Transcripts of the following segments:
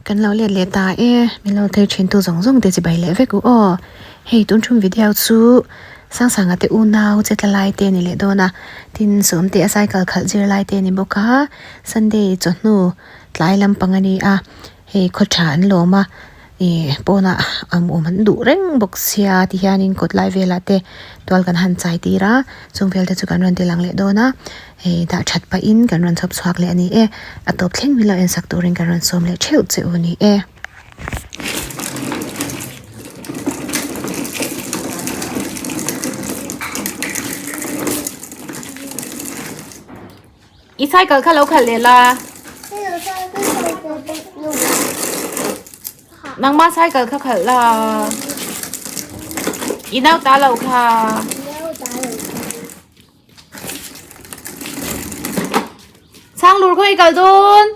Kan lo let leh ta e, min lo thlir thin tu zawng zawng te chibai leh vek u aw. Hei tun thum video chu Sangsanga te unau che tla lai te a ni leh dawn a, tin sawmte a cycle khalh zir lai te a ni bawk a, Sunday chawhnu tlai lampang a ni a, hei khaw tha an lawm a. Ih pawnah a awm an duh reng bawk sia ti hianin kawt lai velah te tual kan han chai tir a chung vel te chu kan rawn ti lang leh dawn a hei dah that pahin kan rawn chhawp chhuak leh a ni e a tawp thleng milo en sak turin kan rawn sawm leh theuh che u a ni e. I cycle kha lo khalh leh la. Nangma cycle kha khalh la. I nau ta lo kha. Sang lur khaw i kal dawn.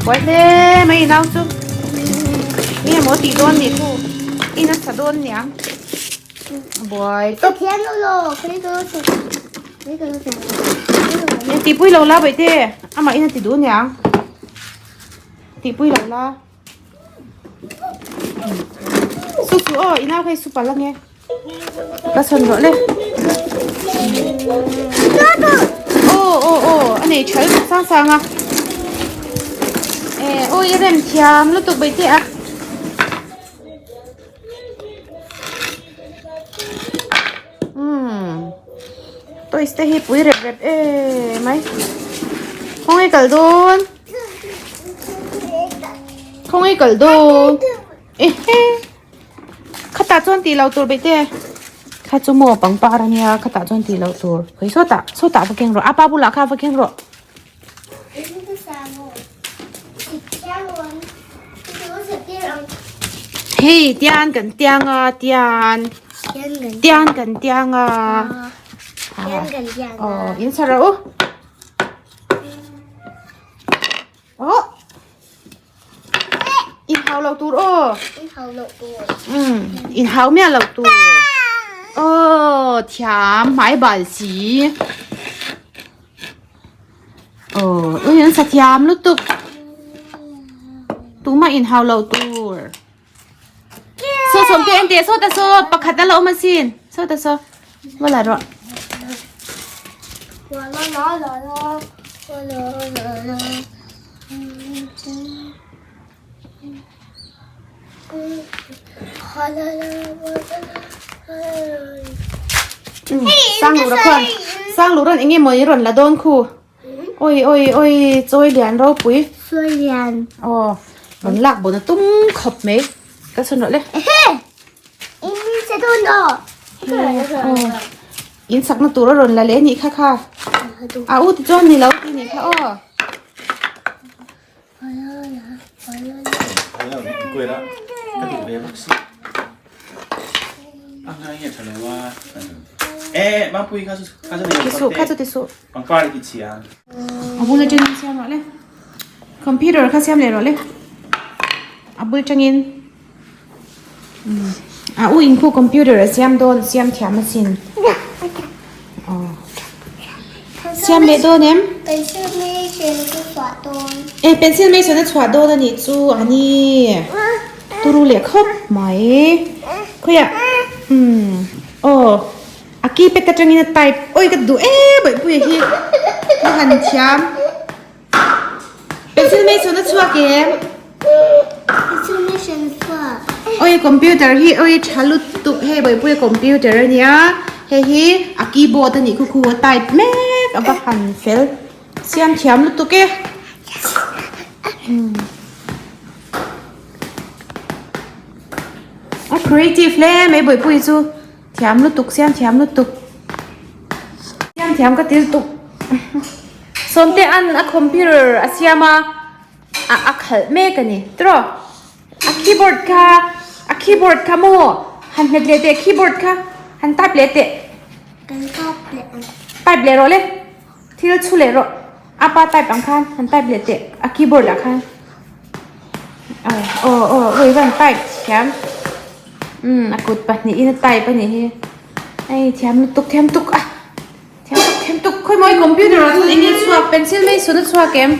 Buai hle mai nau chu nge maw tih dawn nih khu in a sa dawn niang buai tawp tih pui lo la baihte amah in a ti duh niang tih pui lo la. Su su aw i nau kha i su palh ange ka sawn rawh le aw aw aw a nei tha lutuk sang sang a eh aw i rem thiam lutuk bai te a. Umm toys te hi pui rep rep em mai khawnge kal dawn khawnge kal dawn ehe khatah chuan tih loh tur beih te kha chu maw pangpar ania khatah chuan tih loh tur khawi sawtah sawtah va keng rawh apa bulah kha va keng rawh. Hei tian kan tiang a tian tian kan tiang a aw in sa rawh u aw in hau lo tur aw in hau miah lo tur aw thiam hmai bal si. Aw ui an sa thiam lutuk tumah in hau loh tur saw sawm te en teh saw ta saw pakhat a la awm asin saw ta saw va la rawh Sang lura khuan sang luran enge maw i rawn la dawn khu oi oi oi chawi lian ropui chawi lian aw rawn lak bawna tum khawp mai ka chhun rawh le in sakna tur a rawn la leh anih kha kha a u ti chuan ni lo ti nih kha aw. Ti suh kha chu ti suh. A bul atangin siam rawh le. Computer kha siam leh rawh le. A bul tangin. A u in khu computer a siam dawn siam thiam asin. Aw. Siam leh dawn em? Pencil mason chu chhuah dawn. E pencil mason a chhuah dawn anih chu ani. Turu leh khawp mai. Khawiah umm aw a keypad atangin a type oi ka duh em bawihpuia hi ka han thiam. Pencil mason a chhuak em? Oi computer hi oi tha lutuk hei Bawihpuia computer a nia hei hi a keyboard a nih khu khu a type mek a va han fel siam thiam lutuk e. A creative hle mai Bawihpuia chu thiam lutuk siam thiam lutuk siam thiam ka ti lutuk Sawmte an a computer a siam a. A a khalh mek a ni tiraw a keyboard kha a keyboard kha maw han hmet leh teh keyboard kha han type leh teh Kan type leh ang. Type leh rawh le thil chhu leh rawh a pa type ang khan han type leh teh a keyboard ah khan aw aw aw van type thiam umm a kut pahnihin a type a nih hi hei thiam lutuk thiam tuk a. Thiam tuk thiam tuk khawi mawi computer ah chuan eng nge chhuak pencil mai sawn a chhuak em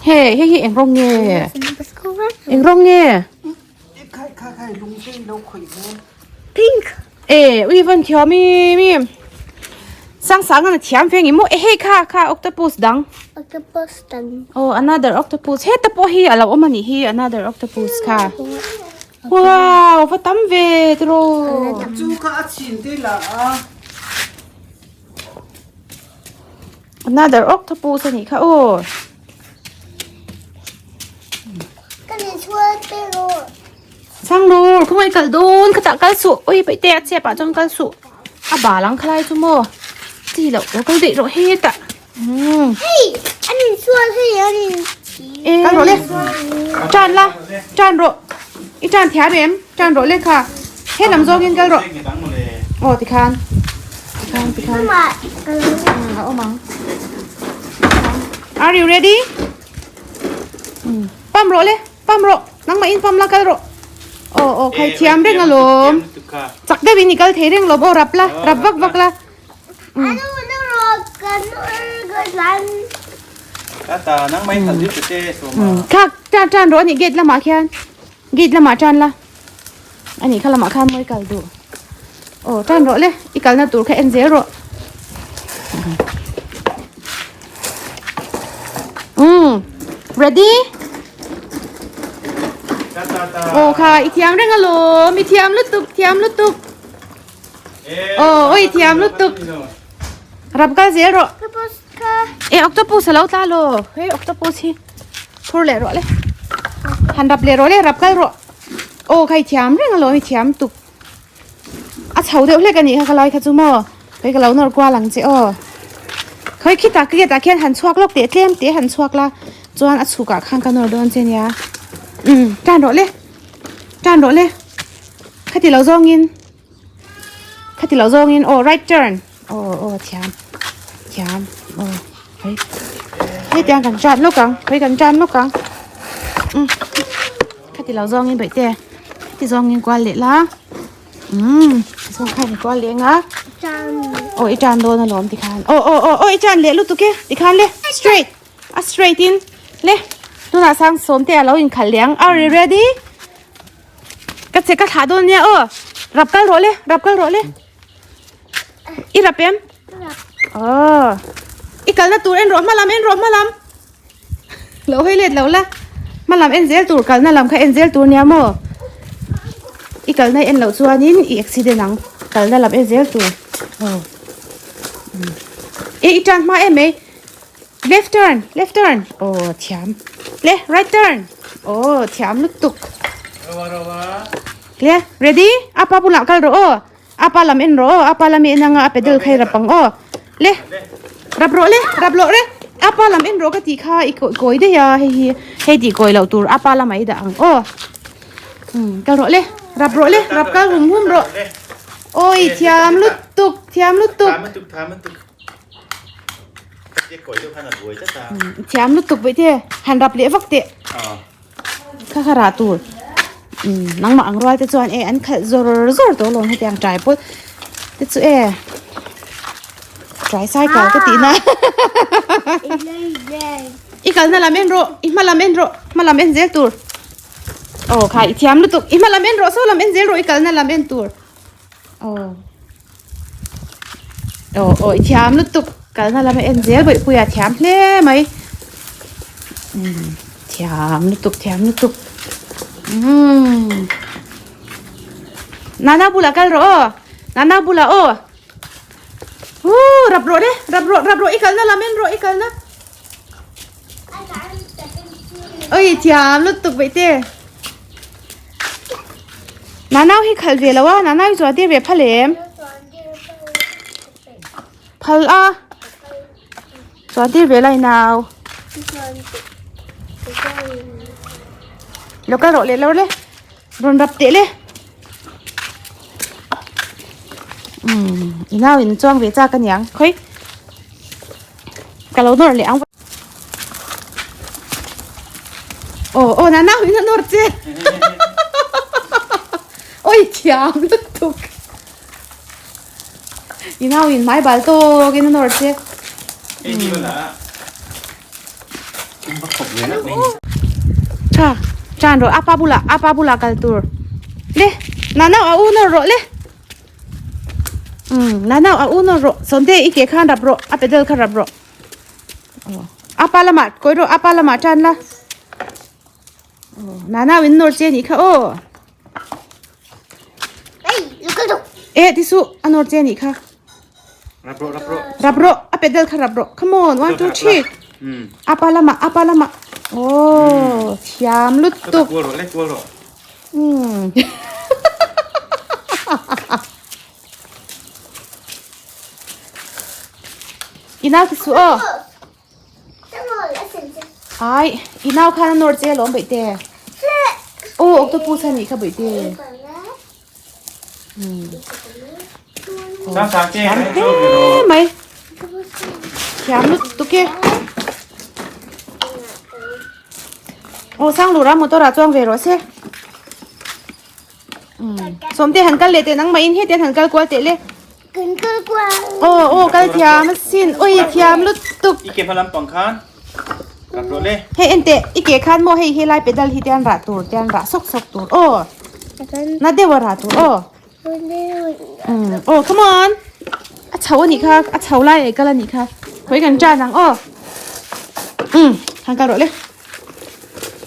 he hei hi eng rawng nge eng rawng nge pink e ui van thiam i mi sang sang an thiam veng i maw e hei kha kha octopus dang octopus dang oh another octopus heta pawh hi a lo awm a nih hi another octopus kha Wow, va tam ve tiraw. Chu kha a chhin te la a. Another octopus a nih kha aw. Ka ni chhuat te ro. Sang lur, khawngaih kal dawn, khatah kal suh. Ui, paihte a chhiap ah chuan kal suh. A bal ang khalai chu maw. Chi loh, lo kal daih rawh hetah. Hei, an in sual hei an in. Kal rawh le. Tan la, tan rawh. I tan thiam em? Tan rawh le kha. He lam zawngin kal rawh. Aw tikhan. Tikhan tikhan. A awm ang. Are you ready? Pam rawh le, pam rawh. Nangmah in pam la kal rawh. Aw aw khai thiam reng alawm. Chak deuhin i kal thei reng lawm. Aw rap la, rap vak vak la. Kha tan tan rawh ani gate lamah khian gate lamah tan la ani kha lamah khan mawi kal duh aw tan rawh le i kalna tur kha en zel rawh um ready aw kha i thiam reng alawm i thiam lutuk thiam lutuk Aw oi thiam lutuk. Rap kal zel rawh. E octopus a lo tla lo. Hei octopus hi phur leh rawh le. Han rap leh rawh le rap kal rawh. Aw khai thiam reng a lo hei thiam tuk. A chho deuh hlek a nih kha ka lai kha chu maw. Hei ka lo nawr kual ang che aw. Khawi khitah gate ah khian han chhuak lawk teh tlem te han chhuak la chuan a chhukah khan ka nawr dawn che nia. Umm tan rawh le. Tan rawh le. Khati lo zawngin khati lo zawngin aw right turn aw aw thiam thiam aw hei hei tiang kan chat lawk ang hei kan chat lawk ang um khati lo zawngin baihte khati zawngin kual leh la um zawng khan kual leh anga aw i tan dawn alawm tikhan aw aw aw aw i tan leh lutuk e tikhan le straight a straight in le tunah sang sawmte a lo inkhalh leh ang are you ready Ka che ka thlah dawn nia aw. Rap kal rawh le, rap kal rawh le. I rap em? Aw. I kalna tur en rawh hmalam en rawh hmalam. Lo hei let lo la. Hmalam en zel tur kalna lam kha en zel tur nia maw. I kalna en loh chuanin i accident ang. Kalna lam en zel tur. Aw. E i tan hma em mai. Left turn, left turn. Oh, thiam. Le, right turn. Oh, thiam lutuk. Rawa rawa. Le, ready? Apa bulah kal ro oh. Apa lam en ro oh. Apa lam en anga a pedal khai rapang oh. Le. Rap ro le, rap lo re. Apa lam en ro ka ti kha i koi de ya hei hi. Hei ti koi lo tur apa lam ai da ang oh. Hmm, kal ro le. Rap ro le, rap kal hum hum ro. Oi, thiam lutuk, thiam lutuk. Tham lutuk, tham lutuk. Thiam lutuk vaih te han rap leh vak teh kha kha rah tur nangmah ang rual te chuan e an khalh zawr zawr tawh alawm hetiang trai pawh te chu e tricycle ka tih na i kalna lam en rawh i hma lam en rawh hma lam en zel tur aw kha i thiam lutuk i hma lam en rawh saw lam en zel rawh i kalna lam en tur. Aw aw aw i thiam lutuk kalna lama en zel bawihpuia thiam hle mai. Umm thiam lutuk thiam lutuk umm Nana bulah kal rawh aw Nana bulah aw Ooh rap rawh le rap rawh rap rawh i kalna lam en rawh i kalna Oi thiam lutuk veih te Nana hi khalh ve lo a Nana hi chuan tir ve phal em Phal a. Chuan tir ve lai nau. Lo kal rawh leh lo le. Rawn rap teh le. Umm i nau in chuang ve chak aniang khawi. Ka lo nawr leh ang. Aw aw na nau in a nawr che. Oi thiam lutuk. I nau in hmai bal tawk in a nawr che. Tha chan rawh apa bulah apa bulah kal tur le nanau a u nawr rawh le um nanau a u nawr rawh sawmte i ke khan rap rawh a pedal kha rap rawh apa lamah kawi rawh apa lamah tan la nanau in nawr che anih kha aw. Eh ti su a nawr che anih kha. Rap rawh rap rawh. Rap rawh a pedal kha rap rawh. Come on 1 2 3. Apa lama apa lama. Oh thiam lutuk. Kual rawh le kual rawh. Um. Inau ti su aw. Ai, i nau khan a nawr che alawm baih te. Aw, octopus a nih kha baih te. Thiam hle mai. Thiam lutuk e. Aw, Sanglura motor ah chuang ve rawh se. Sawmte han kal leh teh nangmah in hetian han kal kual teh le. Kan kal kual. Aw aw kal thiam asin. Oi thiam lutuk. I ke hma lampang khan rak rawh le. Hei en teh i ke khan maw hei helai pedal hi te an rah tur te an rah sawk sawk tur aw. Na deuh a rah tur aw. Aw come on. A chho anih kha a chho lai ei kal anih kha. Khawi kan tan ang aw. Um han kal rawh le.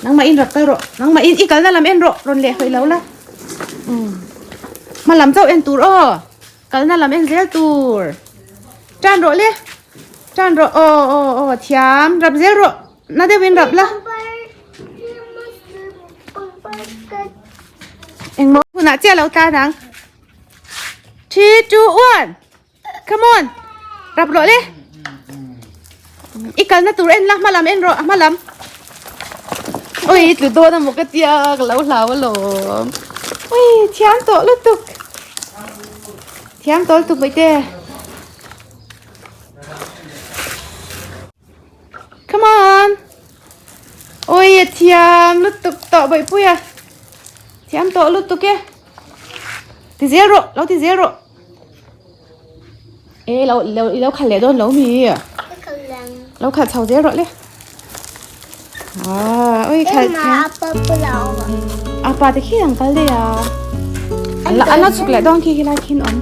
Nangmah in rak kal rawh. Nangmah in i kalna lam en rawh rawn leh hawi lo la. Um hma lam chauh en tur aw. Kalna lam en zel tur. Tan rawh le. Tan rawh aw aw aw thiam rap zel rawh. Na deuh in rap la. Engmaw hunah chiah lo tan ang. 3 2 1 Come on. Rap rawh le. I kalna tur en la hma lam en rawh hma lam. Oi tlu dawn a maw ka tia ka lo hlau alawm. Oi thiam tawh lutuk. Thiam tawh lutuk baihte. Come on. Oi a thiam lutuk tawh baihpui a. Thiam tawh lutuk e. Ti zel rawh lo ti zel rawh. E lo lo i lo khalh leh dawn lo mi lo khalh chho zel rawh le ah oi khalh apa te khi ang kal daih a an la chhuk leh dawn khi khi lai khin awm.